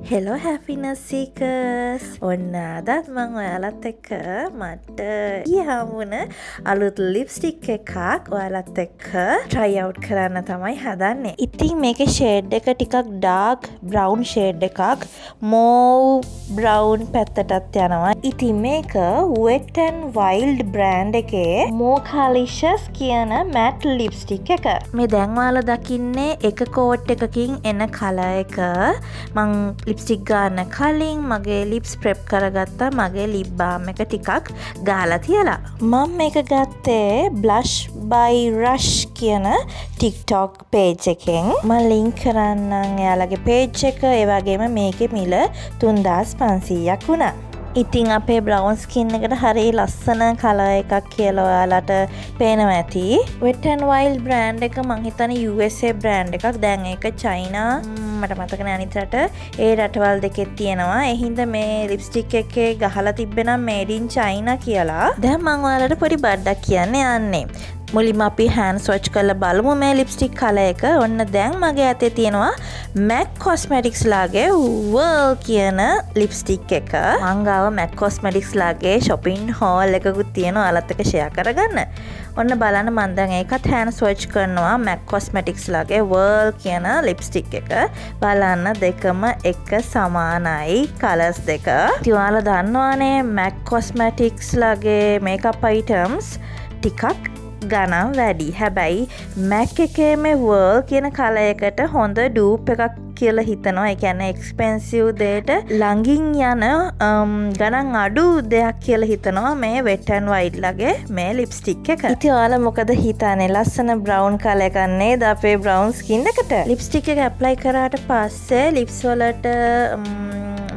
Hello happiness සීකර්ස්, ඔන්න අදත් මං ඔයාලත් එක්ක මට ඊයේ හම්බුන අලුත් ලිප්ස්ටික් එකක් ඔයාලත් එක්ක ට්‍රයි අවුට් කරන්න තමයි හදන්නේ. ඉතින් මේකේ ෂේඩ් එක ටිකක් ඩාර්ක් බ්‍රවුන් ෂේඩ් එකක්, මෝව් බ්‍රවුන් පැත්තටත් යනවා. ඉතින් මේක Wet n Wild brand එකේ Mochalicious කියන මැට් ලිප්ස්ටික් එක. මේ දැන් ඔයාලා දකින්නේ එක කෝට් එකකින් එන කලර් එක. මං ලිප්ස්ටික් ගන්න කලින් මගේ ලිප්ස් ප්‍රෙප් කරගත්තා මගේ ලිප් බාම් එක ටිකක් ගාලා තියලා. මං මේක ගත්තේ Blush by Rush කියන TikTok page එකෙන්. මං ලින්ක් කරන්නම් එයාලගේ පේජ් එක. ඒ වගේම මේකේ මිල 3500ක් වුණා. ඉතින් අපේ බ්‍රවුන් ස්කින් එකට හරි ලස්සන කලර් එකක් කියලා ඔයාලට පේනවා ඇති. Wet n Wild brand එක මං හිතන්නේ USA brand එකක්. දැන් ඒක චයිනා, මට මතක නෑ අනිත් රට. ඒ රටවල් දෙකෙත් තියෙනවා. ඒ හින්දා මේ ලිප්ස්ටික් එකේ ගහලා තිබ්බේ නම් මේඩ් ඉන් චයිනා කියලා. දැන් මං ඔයාලට පොඩි බඩ්ඩක් කියන්න යන්නේ. මුලින්ම අපි හෑන්ඩ් ස්වොච් කරලා බලමු මේ ලිප්ස්ටික් කලර් එක. ඔන්න දැන් මගේ අතේ තියෙනවා MAC Cosmetics ලාගේ Whirl කියන ලිප්ස්ටික් එක. මං ගාව MAC Cosmetics ලාගේ shopping haul එකකුත් තියෙනවා ඔයාලත් එක්ක ෂෙයා කරගන්න. ඔන්න බලන්න, මං දැන් ඒකත් හෑන්ඩ් ස්වොච් කරනවා MAC Cosmetics ලාගේ Whirl කියන ලිප්ස්ටික් එක. බලන්න, දෙකම එක සමානයි කලර්ස් දෙක. ඉතින් ඔයාලා දන්නවානේ MAC Cosmetics ලාගේ මේකප් අයිටම්ස් ටිකක් ගණන් වැඩි. හැබැයි MAC එකේ මේ Whirl කියන කලර් එකට හොඳ ඩූප් එකක් කියලා හිතනවා. ඒ කියන්නේ එක්ස්පෙන්සිව් දෙයට ළඟින් යන ගණන් අඩු දෙයක් කියලා හිතනවා මේ Wet n Wild ලගේ මේ ලිප්ස්ටික් එක. ඉතින් ඔයාලා මොකද හිතන්නේ? ලස්සන බ්‍රවුන් කලර් එකක් නේද අපේ බ්‍රවුන් ස්කින් එකට? ලිප්ස්ටික් එක ඇප්ලයි කරාට පස්සේ ලිප්ස් වලට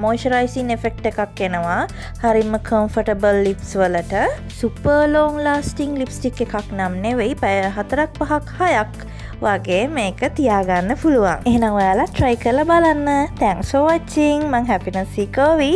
මොයිස්චරයිසින් එෆෙක්ට් එකක් එනවා. හරිම කම්ෆර්ටබල් ලිප්ස් වලට. සුපර් ලොං ලාස්ටිං ලිප්ස්ටික් එකක් නම් නෙවෙයි, පැය හතරක් පහක් හයක් වගේ මේක තියාගන්න පුළුවන්. එහෙනම් ඔයාලා try කරලා බලන්න. Thanks for watching. මං හැපිනස් සීකෝවි.